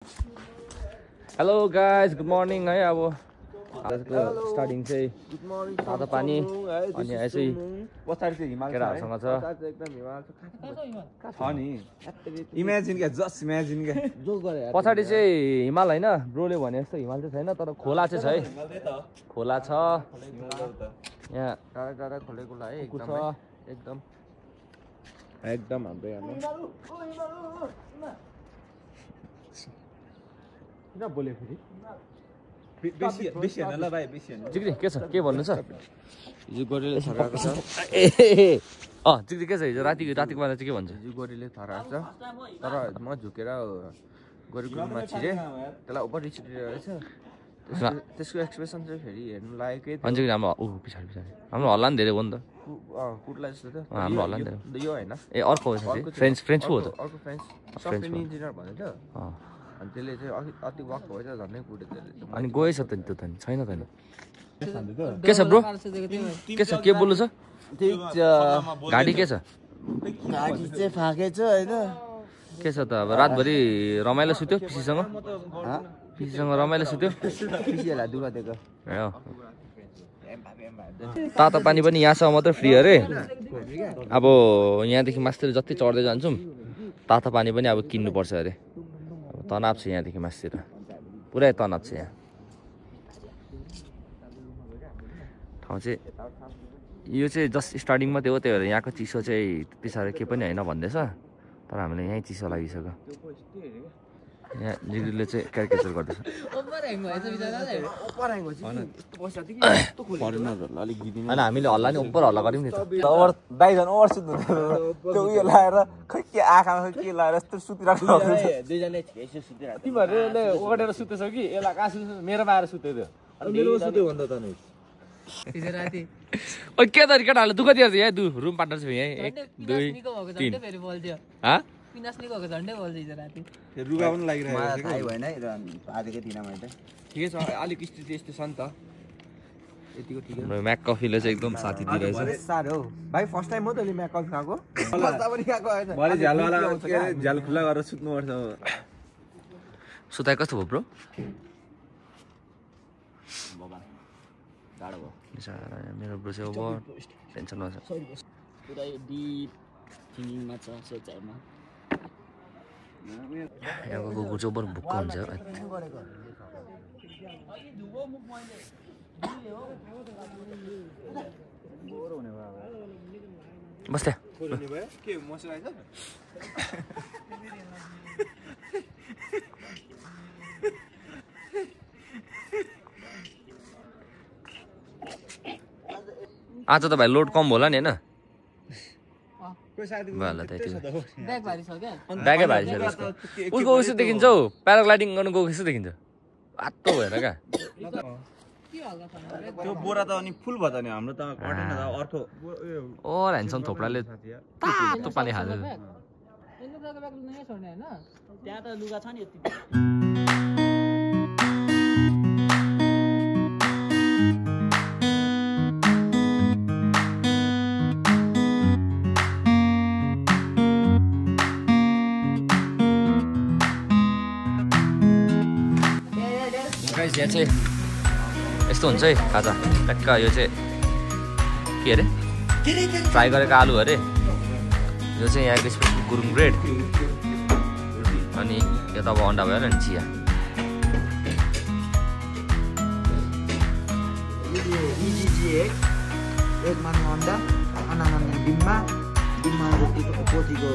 Hello guys good morning है अब आजको स्टार्टिङ चाहिँ तातो पानी अनि यसै पछाडि चाहिँ हिमाल केटाहरूसँग छ एकदम हिमाल छ नि इमेजिन क्या जस्ट इमेजिन क्या जो गरे पछाडि चाहिँ हिमाल होइन ब्रोले भने जस्तो हिमाल चाहिँ छैन तर खोला चाहिँ छ है खोला छ यहाँ टाढा टाढा खोलेको ला है छ एकदम एकदम हाम्रो यहाँ किन बोले फेरि बेसी हैन ल भाइ बेसी हैन जिग्री के छ के भन्नु छ हिजो गोरीले थराएको छ जिग्री के छ हिजो रातिको बेला चाहिँ के भन्छ हिजो गोरीले थराएको छ तर म झुकेर गोरीको छिरे त्यसलाई उपर रिसिरहेछ त्यसको एक्सप्रेसन चाहिँ फेरि हेर्नु लागेकै अनि जिग्री हाम्रो पछाडि हाम्रो हल्ला नि धेरै हो नि त कुटला जस्तो त हाम्रो हल्ला नि धेरै यो हैन ए अर्को हो फ्रेन्च पो हो त अर्को फ्रेन्च सफ्टवेयर इन्जिनियर भने त अनि त्यसले चाहिँ अति वाक भएछ झन्डै कुट्यो त्यसले अनि गएछ त त्यो त छैन त के छ ब्रो के छ के बोल्नु छ ठिक छ गाडी के छ गाडी चाहिँ फाके छ हैन के छ त अब रातभरि रमाइलो सुत्यो पिसीसँग रमाइलो सुत्यो पिसीलाई दुःख दिएको तातो पानी पनि यहाँसम्म मात्रै फ्री अरे अब यहाँदेखि मास्तिर जति चढ्दै जान्छौँ तातो पानी पनि अब किन्नुपर्छ अरे तनाव छ यहाँदेखि मास्तिर पुरै तनाव छ यहाँ ठाउँ चाहिँ यो चाहिँ जस्ट स्टार्टिङ मात्रै हो त्यही भएर यहाँको चिसो चाहिँ त्यति साह्रो केही पनि होइन भन्दैछ तर हामीलाई यहीँ चिसो लागिसक्यो यहाँ जिग्रीले चाहिँ क्यारिकेचर गर्दैछ होइन हामीले हल्ला नि ओपर हल्ला गऱ्यौँ नि दाइजन ओभर सुत्नु त्यो उयो लाएर खै के आँखामा के लाएर यस्तो सुतिरहेको दुईजना तिमीहरूले ओगटेर सुतेछौ कि यसलाई कहाँ सुत्छ मेरोमा आएर सुत्यो त्यो मेरो सुत्यो भन्दा त नि ओ के त केटाहरूले दुःख दिएर यहाँ रुम पार्टनर छ यहीँ 1 2 3 रुगा पनि लागिरहेको छ थाहै भएन है आजकै दिनमा त ठिकै छ अलिक स्थिति यस्तो छ नि त यतिको ठिकै म्याक कफीले चाहिँ एकदम साथी दिइरहेछ साह्रो हो भाइ फर्स्ट टाइम हो त म्याक कफी खाएको मजा पनि खाएको हैन भरे झ्यालवाला झ्याल खुला गरेर सुत्नु पर्छ सुताइ कस्तो भयो ब्रो गाडो भयो मेरो ब्रो चाहिँ ओभर टेन्सनमा छ पुरै डिप थिङ्किङमा छ सोचाइमा यहाँको कुकुर चाहिँ ओभर भुक्क हुन्छ बस्थे के मोइस्चराइज आज त भाइ लोड कम होला नि होइन ब्यागै भारी छ उसको उसो देखिन्छ हौ प्याराग्लाइडिङ गर्नु गएको जस्तो देखिन्छ आत्तो भएर क्या त्यो बोरा त अनि फुल भयो त नि हाम्रो त कटेन त अर्को ओर ह्यान्डसम थोप्राले तातो पानी हाल्छ त्यहाँ त लुगा छ नि यति यहाँ चाहिँ यस्तो हुन्छ है खाजा ट्याक्क यो चाहिँ के अरे फ्राई गरेको आलु अरे यो चाहिँ यहाँको स्पेसल गुरुङ ब्रेड अनि यो त अब अन्डा भयो नि चिया एक मान्ने अन्डा मान्ने डिम्मा रोटीको पोथीको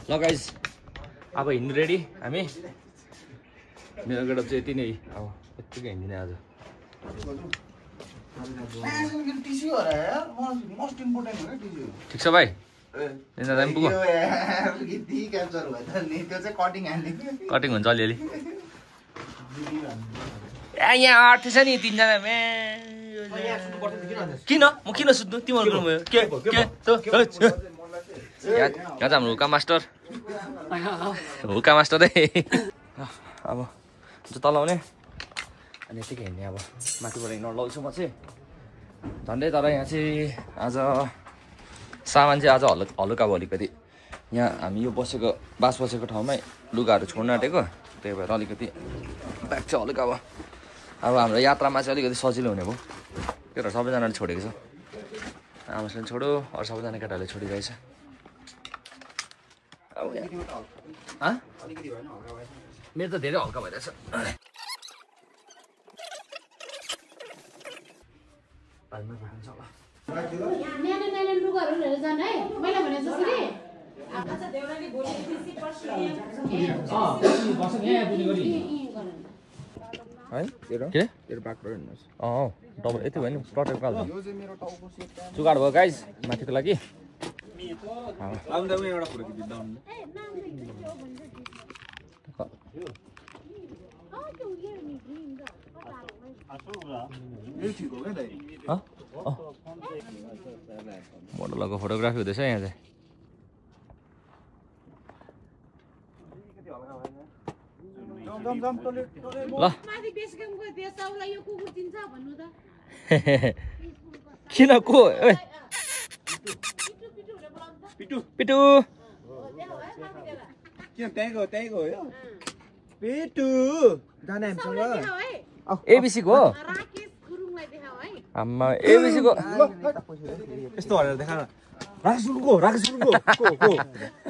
ल गाइज अब हिँड्नु रेडी हामी मेरो गेटअप चाहिँ यति नै अब यत्तिकै हिँड्दिने आज ठिक छ भाइ कटिङ हुन्छ अलिअलि यहाँ आँट्छ नि तिनजना किन म किन सुत्नु तिमीहरू यहाँ चाहिँ हाम्रो हुका मास्टर है अब जुत्ता लाउने अनि यतिकै हिँड्ने अब माथिबाट हिँड्न लाउँछु म चाहिँ झन्डै तर यहाँ चाहिँ आज सामान चाहिँ आज हलुका भयो अलिकति यहाँ हामी यो बास बसेको ठाउँमै लुगाहरू छोड्न आँटेको त्यही भएर अलिकति ब्याग चाहिँ हलुका भयो अब हाम्रो यात्रामा चाहिँ अलिकति सजिलो हुने भयो केटाहरू सबैजनाले छोडेको छ आमासँग छोडो अरू सबैजना केटाहरूले छोडिरहेछ अब मेरो त धेरै हल्का भइरहेछ न्यानो लुगाहरू लिएर जान है मैले भने जसरी डबल यति भयो नि प्रटेक्ट पाल्छ जुगाड भयो गाइज माथिको लागि मोडलको फोटोग्राफी हुँदैछ यहाँ चाहिँ ल किन को पिटु एबिसी को आम्मा एबिसी को यस्तो भनेर देखा न राकेश गुरुङको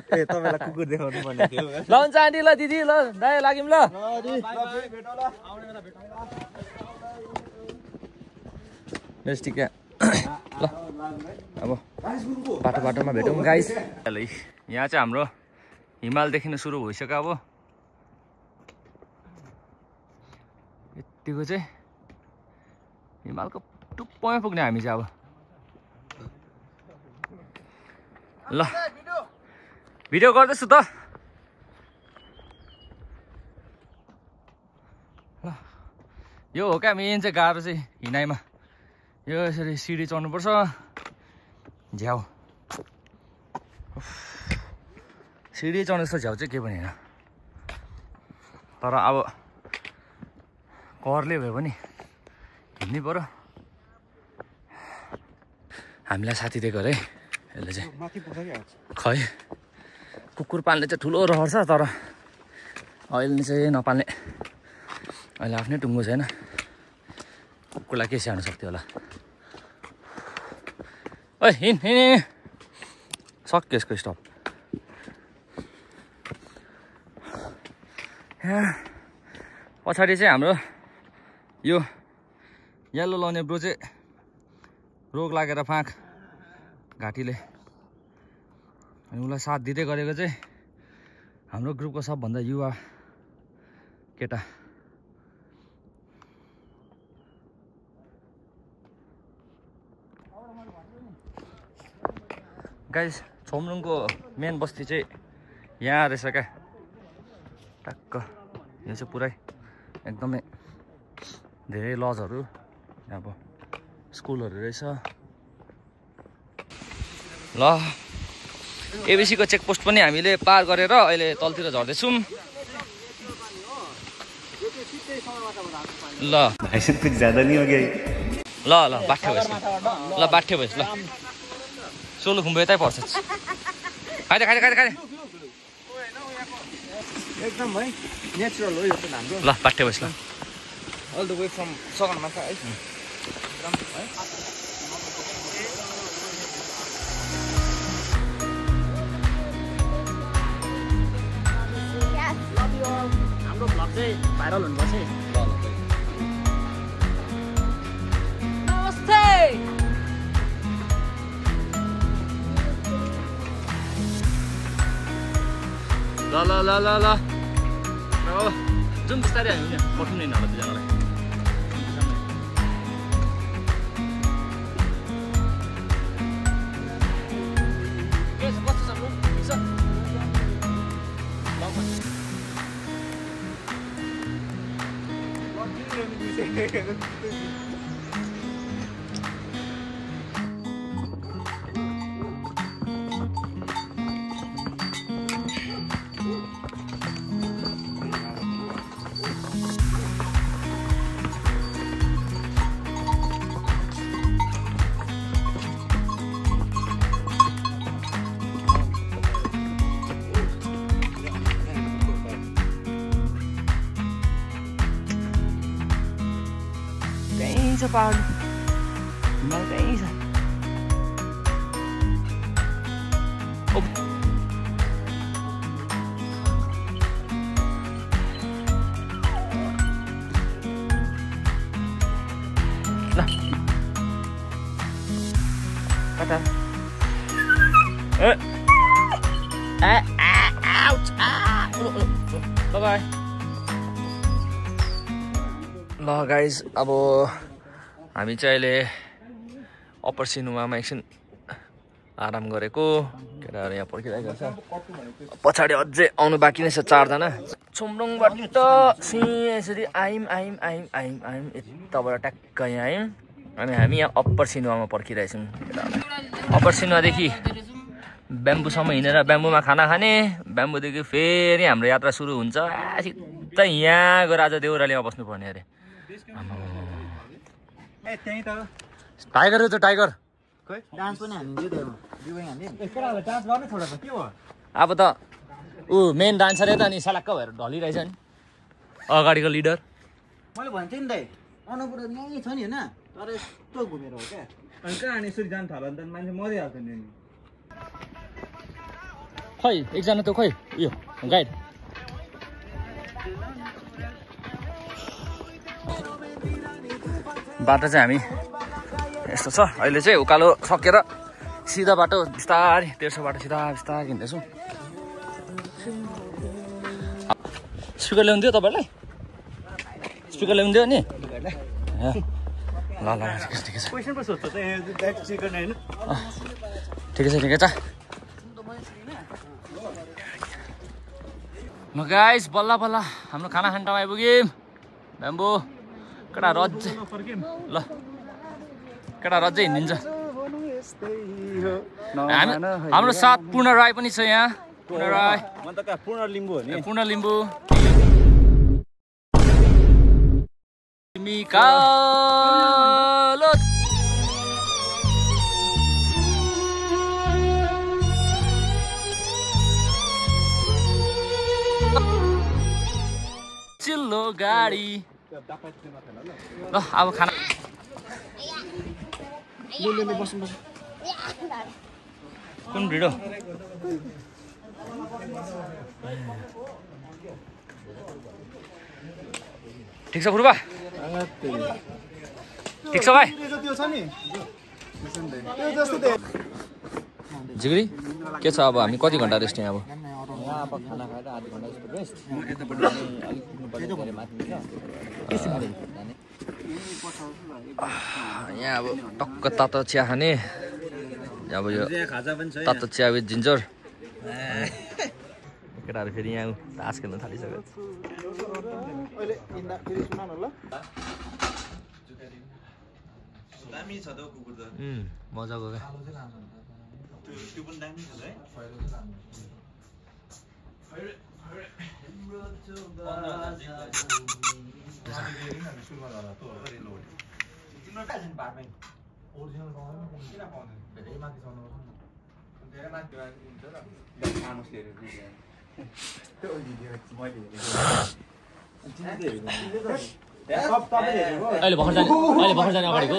ए तपाईलाई कुकुर देखाउनु पर्ने थियो ल हुन्छ आन्टी ल दिदी ल दाइ लाग्यौँ ल ठीक है ल अब बाटोमा भेटौँ गाइस यहाँ चाहिँ हाम्रो हिमाल देखिन सुरु भइसक्यो अब यतिको चाहिँ हिमालको टुप्पोमा पुग्ने हामी चाहिँ अब ल भिडियो गर्दैछु त ल यो हो क्या मेन चाहिँ गाह्रो चाहिँ हिँडाइमा यो यसरी सिडी चढ्नुपर्छ झ्याउ सिडी चढ्नु जस्तो झ्याउ चाहिँ के पनि होइन तर अब करले भयो भने हिँड्नै पर्यो हामीलाई साथी दिएको अरे यसले चाहिँ खै कुकुर पाल्ने चाहिँ ठुलो रहर छ तर अहिले चाहिँ नपाल्ने अहिले आफ्नै टुङ्गो छैन कुकुरलाई के स्याहार्नु सक्थ्यो होला ओइ हिँड सक्यो यसको स्टप यहाँ पछाडि चाहिँ हाम्रो यो येल्लो लाउने ब्रो चाहिँ रोग लागेर फाँक घाँटीले अनि उसलाई साथ दिँदै गरेको चाहिँ हाम्रो ग्रुपको सबभन्दा युवा केटा गाइस छोमरुङको मेन बस्ती चाहिँ यहाँ रहेछ क्या टक्क यो चाहिँ पुरै एकदमै धेरै लजहरू अब स्कुलहरू रहेछ ल एबिसीको चेकपोस्ट पनि हामीले पार गरेर अहिले तलतिर झर्दैछौँ ल ल बाठ्यो भएछ ल बाठ्यो भएछ ल सोलु खुम्बो यतै पर्छ खाइदे एकदम है नेचुरल हो यो त हाम्रो ल बाठ्यो भएछ ल all the way from Sagarmatha है हाम्रो भ्लग चाहिँ भाइरल हुनुपर्छ है नमस्ते ल जुन बिस्तारै हामी पठाउने होला दुईजनालाई त्यहीँ छ पहाड हिमाल त्यहीँ छ कता बाई ल गाइज अब हामी चाहिँ अहिले अप्पर सिनुवामा एकछिन आराम गरेको केटाहरू यहाँ पर्खिरहेको छ पछाडि अझै आउनु बाँकी नै छ 4 जना छुम्डुङबाट यसरी आयौँ यताबाट ट्याक्क यहाँ आयौँ अनि हामी यहाँ अप्पर सिनुवामा पर्खिरहेछौँ अप्पर सिनुवादेखि ब्याम्बुसम्म हिँडेर ब्याम्बुमा खाना खाने ब्याम्बुदेखि फेरि हाम्रो यात्रा सुरु हुन्छ सिधै यहाँ गएर आज देउरालीमा बस्नुपर्ने अरे टाइगर हो त टाइगर अब त ऊ मेन डान्सर त अनि सलाक्क भएर ढलिरहेछ नि अगाडिको लिडर मैले भन्थे नि दाइ अन्नपूर्ण यहीँ छ नि होइन तर यस्तो घुमेर हो क्या अनि कहाँ अनि यसरी जानु थाल्यो भने त मान्छे मरिहाल्छ नि खै एकजना त खै यो गाइड बाटो चाहिँ हामी यस्तो छ अहिले चाहिँ उकालो सकेर सिधा बाटो बिस्तारै 1300 बाटो सिधा बिस्तारै हिँड्दैछौँ स्पिकर ल्याउनु दियो तपाईँलाई स्पिकर ल्याउनु दियो नि ल ठिकै छ ठिकै छ ल गाइस बल्ल बल्ल हाम्रो खाना खाने ठाउँ आइपुग्यौँ ब्याम्बो केटा रज्जै ल केटा रज्जै हिँडिन्छ हाम्रो साथ पूर्ण राई पनि छ यहाँ पूर्ण राई पूर्ण लिम्बू हो नि पूर्ण लिम्बू कालो चिल्लो गाडी ल अब खाना कुन भिडियो ठिक छ फुर्बा ठिक छ भाइ जिग्री के छ अब हामी कति घन्टा रेस्ट यहाँ अब खाना खाएर आधा घन्टा जस्तो रेस्ट यहाँ अब टक्क तातो चिया खाने अब यो तातो चिया विथ जिन्जर केटाहरू फेरि यहाँ तास खेल्न थालिसक्यो मजाको क्या अहिले भर्खर जाने अगाडिको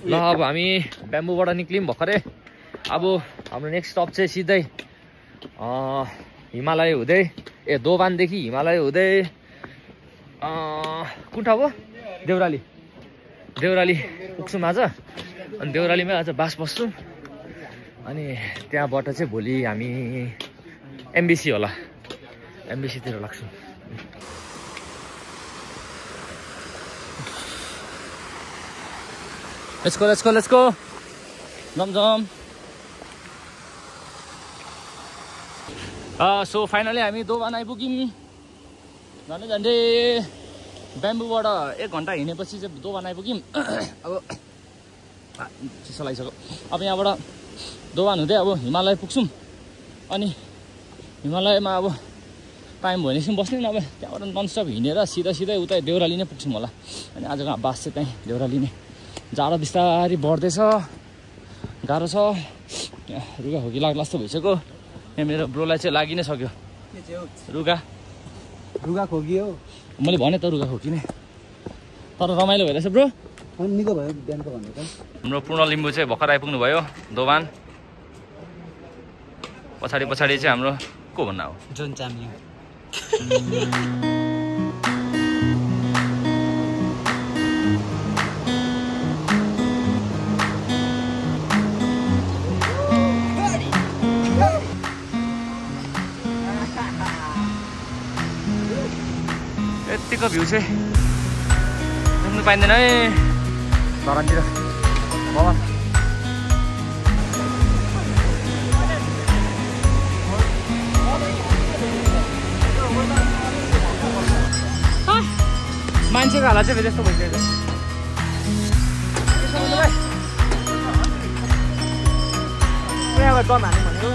ल अब हामी ब्याम्बुबाट निक्ल्यौँ भर्खरै अब हाम्रो नेक्स्ट स्टप चाहिँ सिधै हिमालय हुँदै दोभानदेखि हिमालय हुँदै कुन ठाउँ हो देउराली पुग्छौँ आज अनि देउरालीमै आज बास बस्छौँ अनि त्यहाँबाट चाहिँ भोलि हामी एमबिसी होला एमबिसीतिर लाग्छौँ Let's go. Jom. So finally हामी दोभान आइपुग्यौँ झन्डै ब्याम्बुबाट 1 घन्टा हिँडेपछि चाहिँ दोभान आइपुग्यौँ अब चिसो लागिसक्यो अब यहाँबाट दोभान हुँदै अब हिमालय पुग्छौँ अनि हिमालयमा अब टाइम भयो भनेपछि बस्ने नभए त्यहाँबाट ननस्टप हिँडेर सिधै उता देउराली नै पुग्छौँ होला। अनि आजको बास चाहिँ त्यहीँ देउराली नै। जाडो बिस्तारै बढ्दैछ, गाह्रो छ। रुगा खोकी लाग्ला जस्तो भइसक्यो। यहाँ मेरो ब्रोलाई चाहिँ लागि नै सक्यो रुगा खोकी हो। मैले भने त रुगा खोकी नै, तर रमाइलो भइरहेछ ब्रो। निको भयो बिहानको भन्दा त। हाम्रो पूर्ण लिम्बू चाहिँ भर्खर आइपुग्नु भयो दोभान। पछाडि चाहिँ हाम्रो को भन्नु हो जोन चामलिङ। यतिको भ्यू चाहिँ देख्नु पाइँदैन है धरानतिर। भवन मान्छेको हालत चाहिँ यस्तो भइसकेको दम हाल्नु भनेको।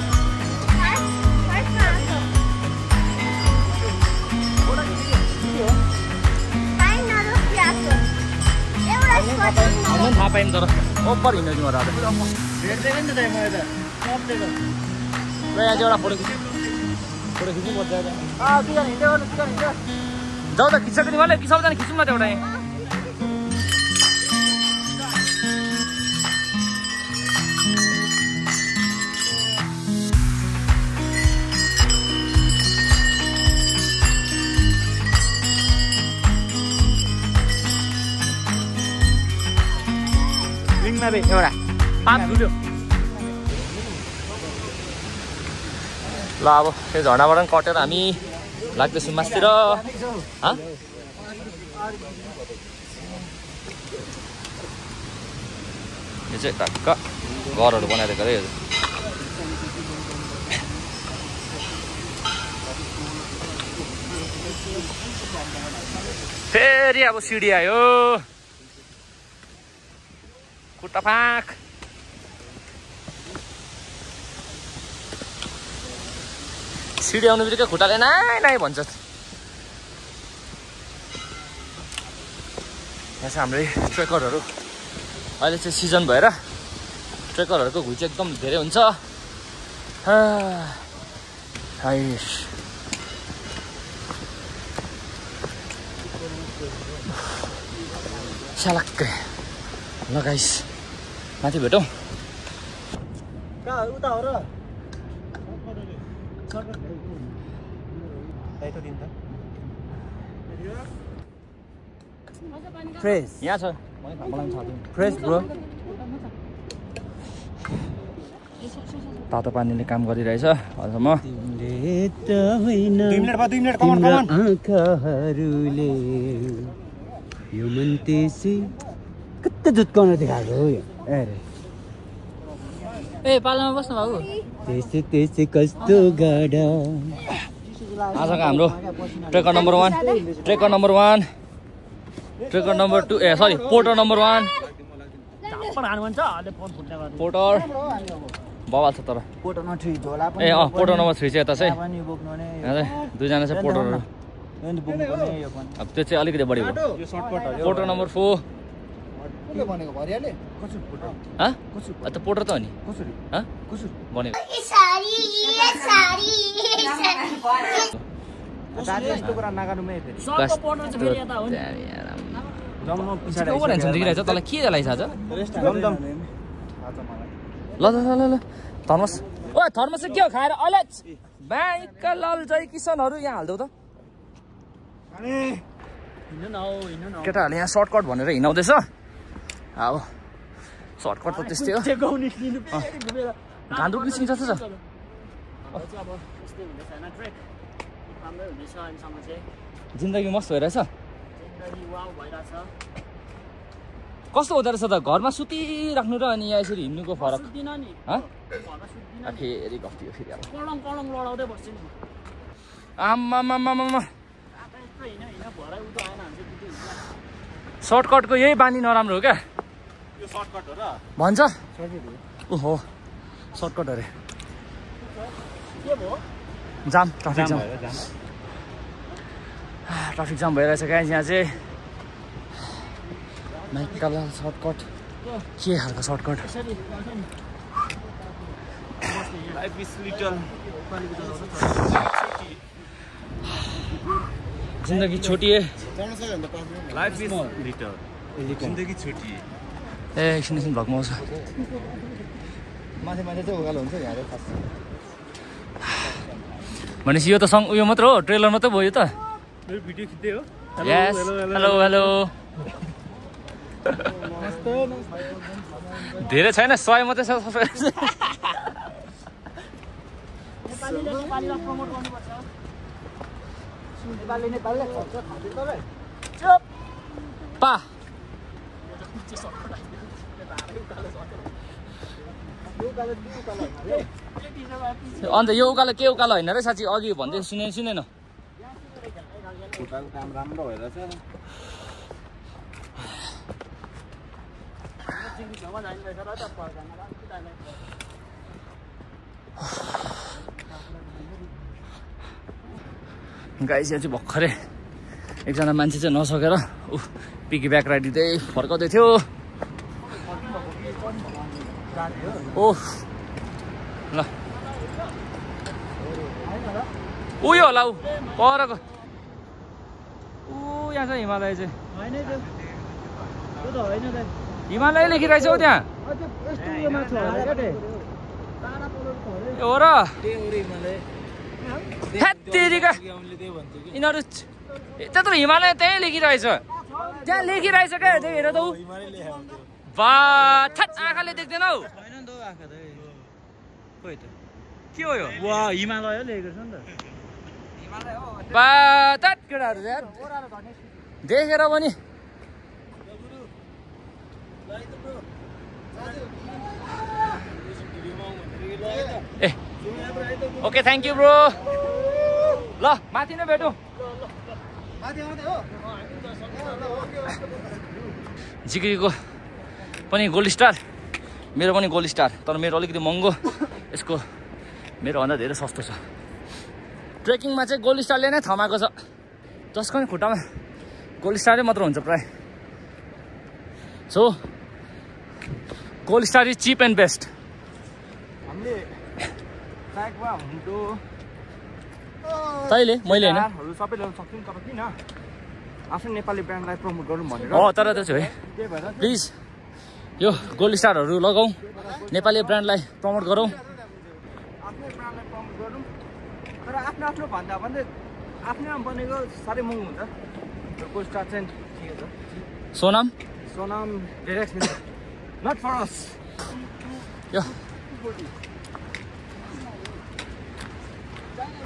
हामीलाई थाहा पाइन् तर ओपर हिँड्नु तिमीहरू आज एउटा फोटो खिच्नु पर्छ। जाऊ त खिच्छ तिमीहरूले कि सबैजना खिच्नु न त एउटा एउटा पाँच धुल्यो। ल अब त्यो झर्नाबाट पनि कटेर हामी लाग्दैछौँ मासतिर। यो चाहिँ टक्क घरहरू बनाइदिएको अरे। फेरि अब सिडी आयो खुट्टा फाँक। सिडी आउनु बित्तिकै खुट्टाले नाइ भन्छ। यहाँ चाहिँ हाम्रै ट्रेकरहरू अहिले चाहिँ सिजन भएर ट्रेकरहरूको घुइँ चाहिँ एकदम धेरै हुन्छ। स्यालक्कै ल गाइस माथि भेटौँ। उता हो र फ्रेस यहाँ छ फ्रेस ब्रो। तातो पानीले काम गरिरहेछ अझसम्म। आँखाहरूले यो मन त्यसै कति झुत्काउन देखाएको हो यो। ए पालामा बस्नु बाबु। त्यसै कस्तो गाडा। आजको हाम्रो trekker number 1 trekker number 1 trekker number 2 sorry porter number 1 porter बवाल छ तर पोर्टर नम्बर 3 झोला पनि। पोर्टर नम्बर 3 चाहिँ यता चाहिँ दुईजना चाहिँ पोर्टरहरू। अब त्यो चाहिँ अलिकति बढी भयो। पोर्टर नम्बर 4 त पोर्टर त हो नि भनेको। देखिरहेछ तँलाई के लाग्छ आज? ल थर्मस ओ थर्मस चाहिँ के हो खाएर अहिले ब्याङ्कका ललजय किसनहरू यहाँ हालिदेऊ त। केटाहरूले यहाँ सर्टकट भनेर हिँडाउँदैछ। अब सर्टकट त त्यस्तै हो। घान्द्रुक निस्किन्छ जस्तो छ। जिन्दगी मस्त भइरहेछ। कस्तो हुँदो रहेछ त घरमा सुतिराख्नु र अनि यहाँ यसरी हिँड्नुको फरक? फेरि गफ थियो फेरि आम्मामामामा सर्टकटको यही बानी नराम्रो हो क्या भन्छ। ओहो सर्टकट अरे जाम ट्राफिक जाम। ट्राफिक जाम भइरहेछ गाइस यहाँ चाहिँ नाइकाला सर्टकट के खालको सर्टकट लाइफ इज लिटल जिन्दगी छोटी है लाइफ इज लिटल जिन्दगी छोटी है ए एकछिन भ्लगमा आउँछ माथि चाहिँ उकालो हुन्छ यहाँ खास भनेपछि यो त सङ उयो मात्र हो ट्रेलर मात्रै भयो यो त मेरो भिडियो खिच्दै हो यस हेलो हेलो धेरै छैन 100 मात्रै छ पा अन्त यो उकालो के उकालो होइन र साँच्ची अघि भन्दै सुनेन काम राम्रो भइरहेछ गाइस यहाँ चाहिँ भर्खरै एकजना मान्छे चाहिँ नसकेर पिकी ब्याग राइडिँदै फर्काउँदै थियो ओह ल उयो होला ऊ परको यहाँ छ हिमालय चाहिँ हिमालय लेखिरहेछ हौ त्यहाँ हो र यिनीहरू त्यत्रो हिमालय त्यहीँ लेखिरहेछ त्यहाँ लेखिरहेछ क्या त्यही हेर त ऊ बा आँखाले देख्दैन हौ के हो यो हिमालय लेखेको छ नि त बा केटाहरू यार देखेर पनि ए ओके थ्याङ्क यू ब्रो ल माथि नै भेटौँ जिग्रीको पनि गोल्ड स्टार मेरो पनि गोल्ड स्टार तर मेरो अलिकति महँगो यसको मेरो भन्दा धेरै सस्तो छ ट्रेकिङमा चाहिँ गोल्ड स्टारले नै थमाएको छ जसको पनि खुट्टामा गोल्ड स्टारै मात्र हुन्छ प्राय so gold star is cheap and best हामीले ट्र्याकमा हुन्थ्यो तैँले मैले होइन सबै ल्याउन सक्छौँ तर किन आफ्नो नेपाली ब्रान्डलाई प्रमोट गरौँ भनेर तर त्यो चाहिँ है प्लिज यो गोल्ड स्टारहरू लगाउँ नेपाली ब्रान्डलाई प्रमोट गरौँ आफ्नै ब्रान्डलाई प्रमोट गरौँ तर आफ्नो भन्दा भन्दै आफ्नैमा बनेको साह्रै महँगो हुन्छ गोल्ड स्टार चाहिँ ठिकै छ सोनाम धेरै एक्सपेन्सिभ नट फर अस यो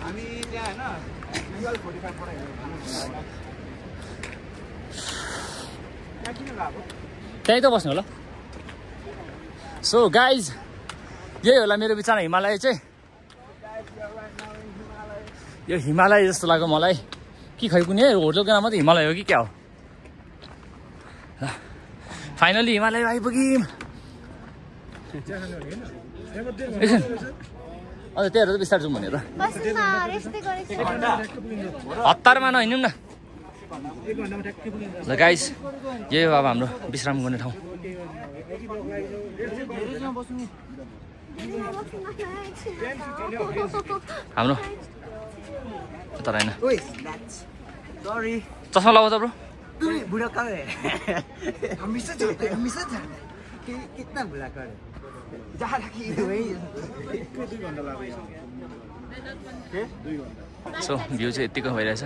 हामी त्यहाँ होइन 45 पढाइहरू त्यहीँ त बस्नु होला सो गाइज यही होला मेरो विचार हिमालय चाहिँ यो हिमालय जस्तो लाग्यो मलाई कि खै कुनै होटलको नाम मात्रै हिमालय हो कि क्या हो फाइनली हिमालय आइपुग्यौँ अन्त त्यहीहरू त बिस्तार जाउँ भनेर हतारमा नहिँड्यौँ न ल गाइस यही हो अब हाम्रो विश्राम गर्ने ठाउँ हाम्रो तर होइन चस्मा लगाउँछ ब्रो बुढा कहाँ है हमेशा छोड़ता है हमेशा छोड़ता है कितना बुरा कर जहाँ रखी वही सो भ्यू चाहिँ यतिको भइरहेछ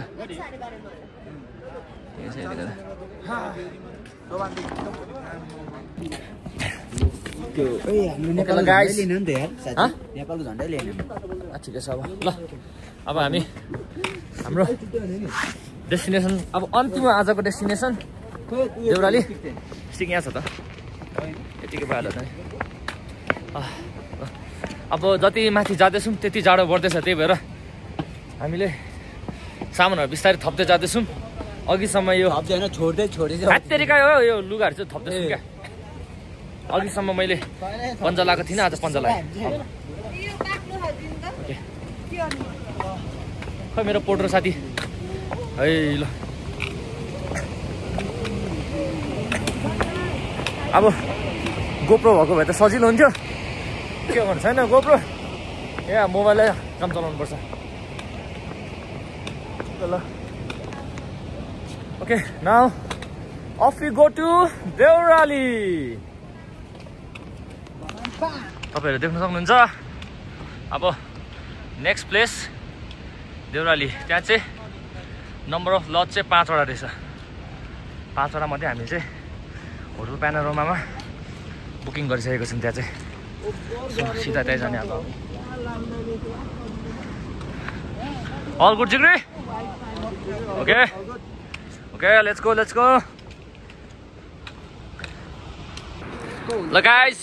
नेपालको झन्डै लिएन ठिकै छ अब ल अब हामी हाम्रो डेस्टिनेसन अब अन्तिम आजको डेस्टिनेसन देउराली सिक यहाँ छ त यतिकै भइहाल्यो त अब जति माथि जाँदैछौँ त्यति जाडो बढ्दैछ त्यही भएर हामीले सामानहरू बिस्तारै थप्दै जाँदैछौँ अघिसम्म यो छोड्दै हात्तेरिका हो यो लुगाहरू चाहिँ थप्दैछौँ क्या अघिसम्म मैले पन्जा लगाएको थिइनँ आज पन्जा लगाएँ खै मेरो पोट्रो साथी है ल अब गोप्रो भएको भए त सजिलो हुन्थ्यो के गर्नु छैन गोप्रो यहाँ मोबाइलले काम चलाउनु पर्छ ल okay now off we go to Deurali तपाईहरु देख्न सक्नुहुन्छ अब नेक्स्ट प्लेस देउराली त्यहाँ चाहिँ नम्बर अफ लज चाहिँ 5 वटा रहेछ 5 वटा मध्ये हामी चाहिँ होटल प्यानोरामामा बुकिङ गरिसकेको छौँ त्यहाँ चाहिँ सिधा त्यही जाने अब अल गुड जिग्री ओके ओके लेट्स गो ल गाइस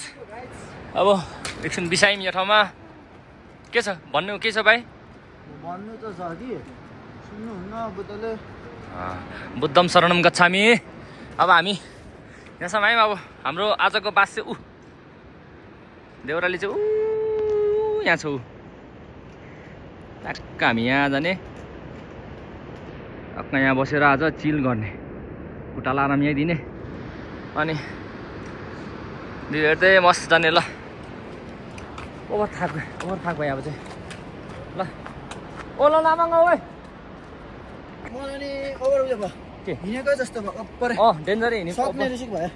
अब एकछिन बिसाइम यो ठाउँमा के छ भन्नु के छ भाइ भन्नु त छ कि सुन्नुहुन्न बुद्धले बुद्धम शरणम गच्छामि अब हामी यहाँसम्म आयौँ अब हाम्रो आजको बास चाहिँ देउराली चाहिँ यहाँ छ ट्याक्क हामी यहाँ जाने टक्क यहाँ बसेर आज चिल गर्ने खुट्टालाई आराम यहीँ दिने अनि दिदीहरू चाहिँ मस्त जाने ल ओभर थाक भयो अब चाहिँ ल ओ ल लामाङ ओइ मलाई नि ओभर उयो भयो के हिँडेको जस्तो भयो अप्पर डेन्जरै हिँड्नु सक्ने रिस्क भयो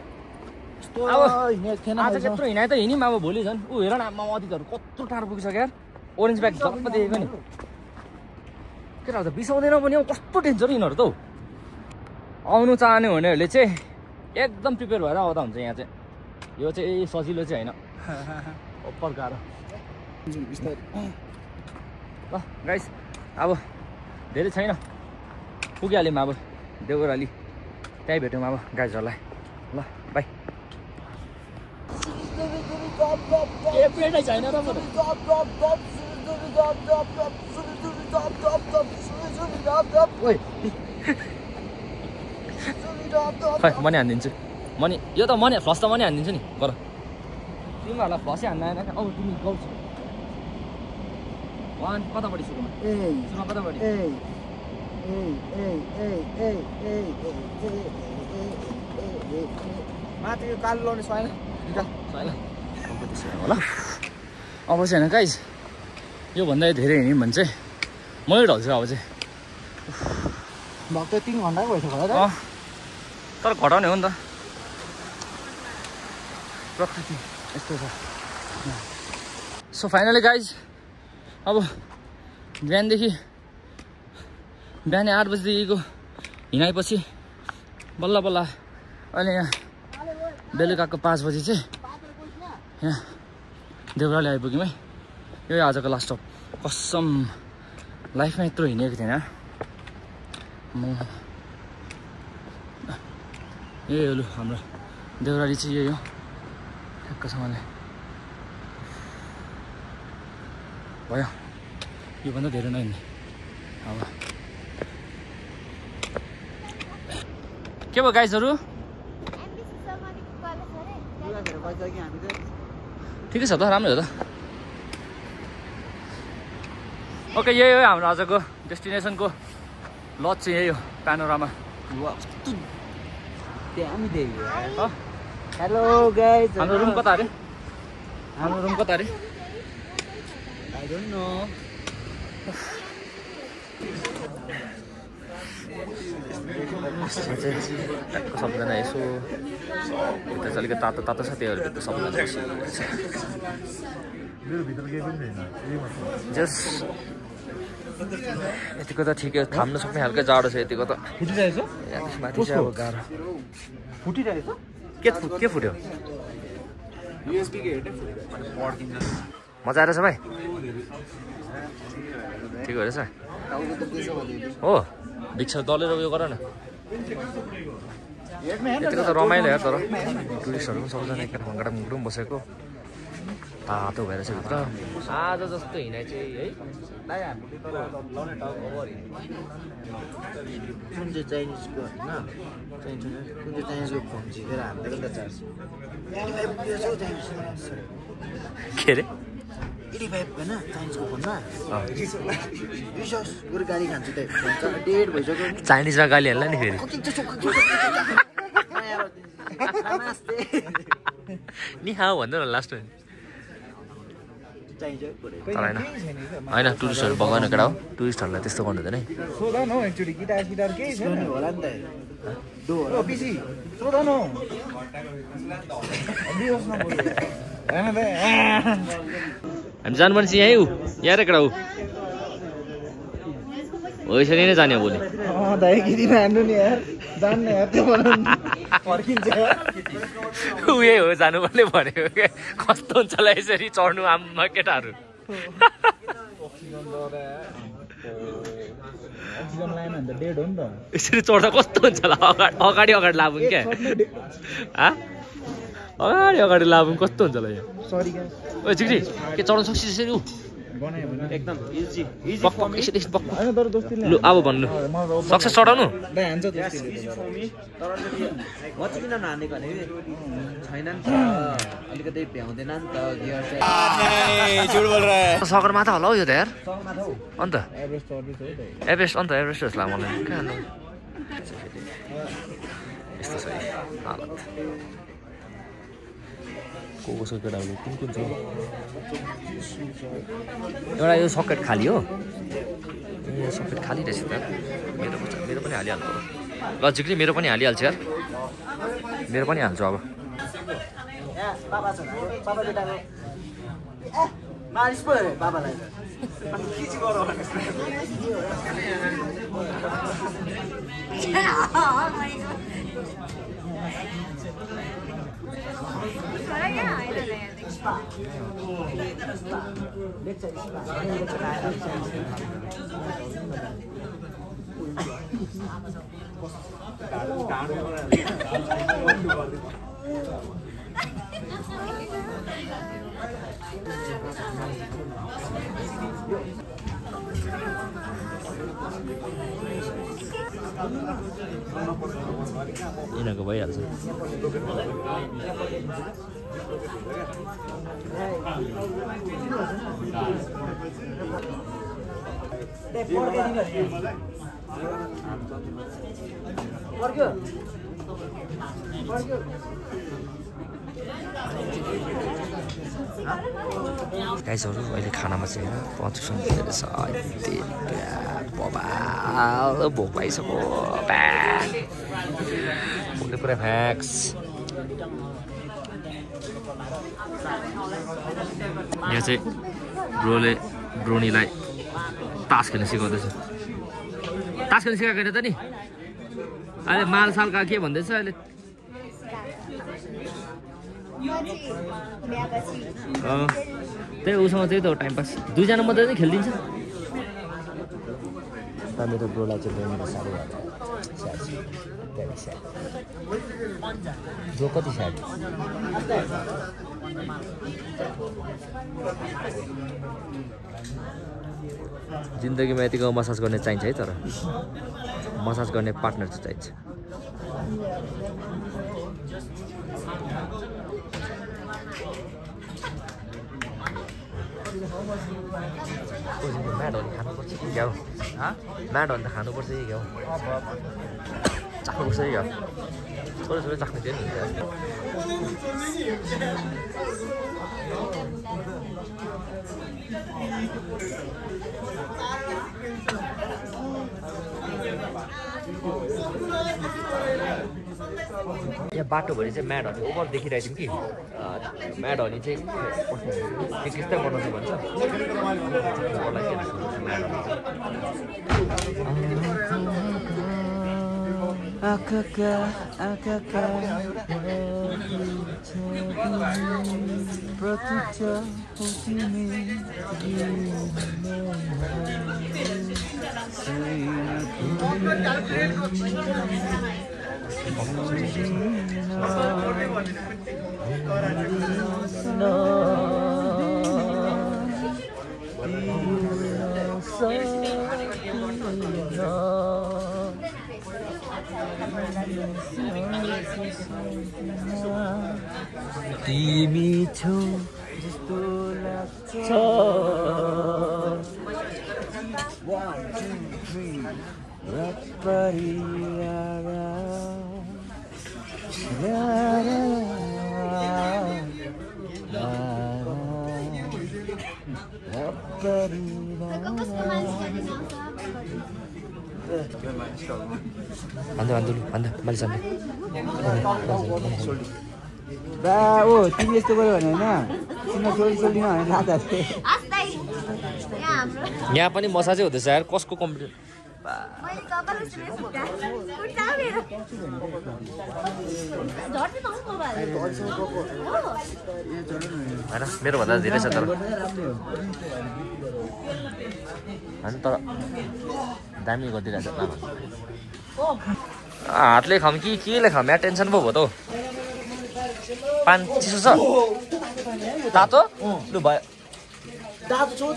यस्तो अब हिँडेको थिएन आज त्यत्रो हिँडाए त हिँड्यौँ अब भोलि झन् ऊ हेर न आमा अतिथिहरू कत्रो टाढो पुगिसक्यो यार ओरेन्ज ब्याग झक्क देखेको नि के लाग्छ बिसाउँदैन पनि हौ कस्तो डेन्जर यिनीहरू त हौ आउनु चाहने हुनेहरूले चाहिँ एकदम प्रिपेयर भएर आउँदा हुन्छ यहाँ चाहिँ यो चाहिँ सजिलो चाहिँ होइन अप्पर गाह्रो ल गाइस अब धेरै छैन पुगिहाल्यौँ अब देउराली त्यहीँ भेटौँ अब गाइजहरूलाई ल बाई छैन र खै मनी हानिदिन्छु मनी यो त मनी फ्लस त मनी हानिदिन्छु नि गर तिमीहरूलाई फ्लसै हान्न आएन क्या औ तिमी गाउँछ वान कतापट्टि सुरुमा कतापट्टि माथि यो कालो लाउने छैन होला अब चाहिँ होइन गाइज योभन्दा धेरै हिँड्यौँ भने चाहिँ मै ढल्छु अब चाहिँ भक्क 3 घन्टा भइसक्यो होला तर घटाउने हो नि त प्रकृति यस्तो छ सो फाइनली गाइज अब बिहान 8 बजीदेखिको हिँडाएपछि बल्ल बल्ल अहिले यहाँ बेलुकाको 5 बजी चाहिँ यहाँ देउराली आइपुग्यौँ है यो आजको लास्ट स्टप कसम लाइफमा यत्रो हिँडेको थिएन म यही हो लु हाम्रो देउराली चाहिँ यही हो ठ्याक्कसँगले भयो योभन्दा धेरै नहिँड्ने अब के भयो गाइजहरू ठिकै छ त राम्रो हो त ओके यही हो हाम्रो आजको डेस्टिनेसनको लज चाहिँ यही हो प्यानोरामा हेलो गाइज हाम्रो रुम कता अरे आई डोन्ट नो सबजना यसो यता चाहिँ अलिकति तातो तातो छ त्योहरू सबजना जस यतिको त ठिकै थाम्न सक्ने खालको जाडो छ यतिको त माथि चाहिँ अब गाह्रो फुटिरहेछ के फुट्यो मजा आएर छ भाइ ठिक रहेछ हो भिक्स दलेर उयो गर न यतिको त रमाइलो हो तर टुरिस्टहरू पनि सबजना एकपल्ट घुङ्गडुम बसेको तातो भएर चाहिँ भित्र आज जस्तो हिँडाइ चाहिँ है कुन चाहिँ चाइनिजको होइन कुन चाहिँ चाइनिजको फोन झिकेर हान्दै त चार्ज के अरे 85 हैन चाइनिजको फोनमा विश्वास गरे गाडी खान्छु त भन्छ डेढ भइसक्यो नि चाइनिजमा गाली हाल्ला नि फेरि नमस्ते नि हाउ भन्दा न लास्टमा होइन टुरिस्टहरू बगाउने केटा हो टुरिस्टहरूलाई त्यस्तो गर्नु हुँदैन है सोधा न एक्चुअली गिटार केही छैन होला नि त पिसी सोधा न हामी जानुपर्ने चाहिँ यहीँ ऊ यहाँ र केटा ऊ हो यसरी नै जाने हो भोलि ऊ यही हो जानुपर्ने भनेको क्या कस्तो हुन्छ होला यसरी चढ्नु आमा केटाहरू यसरी चढ्दा कस्तो हुन्छ होला अगाडि लाभौँ क्या अगाडि लाभौँ कस्तो हुन्छ होला यहाँ ओ चिक्री के चढ्न सक्छ त्यसरी ऊ एकदम इजी लु अब भन्नु सक्छ चढाउनु म चाहिँ किन नहानेको भने छैन नि त अलिकति भ्याउँदैन नि त सगरमाथा होला हौ यो त यार अन्त एभरेस्ट अन्त एभरेस्ट जस्तो लाग्यो मलाई कहाँ यस्तो छ हालत कसको केटाहरू कुन छ एउटा यो सकेट खाली हो यो सकेट खाली रहेछ त मेरो पनि हालिहाल्नु ल जिग्री मेरो पनि हालिहाल्छ यार मेरो पनि हाल्छु अब यिनीहरूको भइहाल्छ गाइसहरू अहिले खानामा चाहिँ प्रदूषण रहेछ भोक पाइसक्यो भोकले पुरा फ्याक्स यहाँ चाहिँ ब्रोले ब्रोनीलाई तास खेल्न सिकाउँदैछ तास खेल्न सिकाएको होइन त नि अहिले मालसालका के भन्दैछ अहिले त्यही उसँग त्यही त हो टाइम पास दुईजना मात्रै नै खेलिदिन्छ मेरो ब्रोलाई चाहिँ ब्रो कति स्याड जिन्दगीमा यतिको मसाज गर्ने चाहिन्छ है तर मसाज गर्ने पार्टनर चाहिँ चाहिन्छ म्याडहरू खानुपर्छ कि क्या हो म्याडहरू त खानुपर्छ कि क्या हो चाख्नुपर्छ कि क्या हो थोरै थोरै चाख्नु थियो नि यहाँ बाटोभरि चाहिँ म्याडहरू ओभर देखिरहेको थियौँ कि म्याडहरू चाहिँ त्यस्तै बनाउँछ भन्छ तिमी छौ जस्तो लाग्छ भन्दा मैले जान्दै बा ओ तिमी यस्तो गर्यो भने होइन तिम्रो सोल्दिन भने रात यहाँ पनि मसाजै हुँदैछ यार कसको कम्प्युटर होइन मेरो भन्दा धेरै छ तर होइन तर दामी गरिदिरहेछ हातले खाऊँ कि केले खाऊँ यहाँ टेन्सन पो भयो त हौ पान चिसो छ तातो लु भयो तातो छ त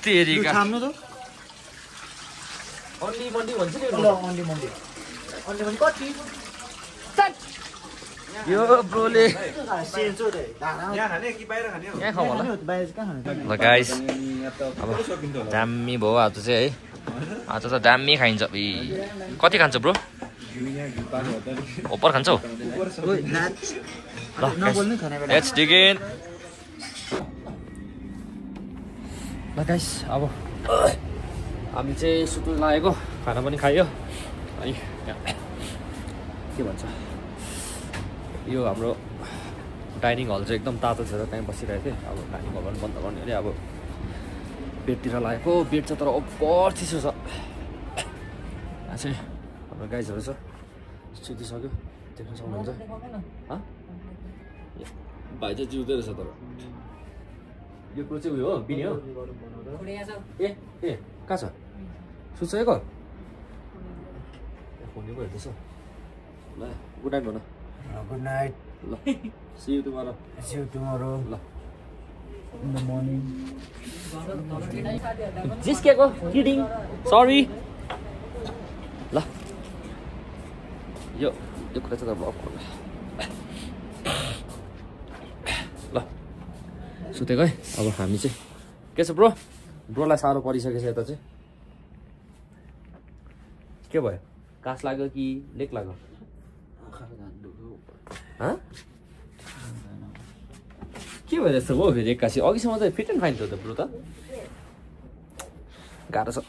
तेरिका थाम्नु त अन्डी मन्डी भन्छ नि अन्डी मन्डी कति यो ब्रोले सेन्चो त यहाँ खाने कि बाहिर खाने यहाँ खाउँ होला बाहिर कहाँ खाने ल गाइस अब दामी भयो आज चाहिँ है आज त दामी खाइन्छ कति खान्छ ब्रो ओपर खान्छौ ल लेट्स डिग इन ल गाइस अब हामी चाहिँ सुत्नु लागेको खाना पनि खायो है के भन्छ यो हाम्रो डाइनिङ हल चाहिँ एकदम तातो छ र त्यहीँ बसिरहेको थिएँ अब डाइनिङ हल पनि बन्द गर्ने अरे अब बेडतिर लागेको बेड चाहिँ तर ओभर चिसो छ यहाँ चाहिँ हाम्रो गाइजहरू छ सुतिसक्यो देख्न सक्नुहुन्छ भाइ चाहिँ जिउँदै रहेछ तर यो कुरो चाहिँ उयो हो बिनी हो ए ए कहाँ छ सुत्सकेको फोन पो हेर्दैछ ल गुड नाइट भन गुड नाइट ल सी यु टुमरो ल in the morning जिस्केको किडिङ सरी ल यो कुरा चाहिँ त ल सुतेको है अब हामी चाहिँ के छ ब्रोलाई साह्रो परिसकेछ यता चाहिँ के भयो कास लाग्यो कि लेक लाग्यो के भयो जस्तो भयो फेरि एक्कासी अघिसम्म चाहिँ फिट एन्ड फाइन थियो त ब्रो त गाह्रो छ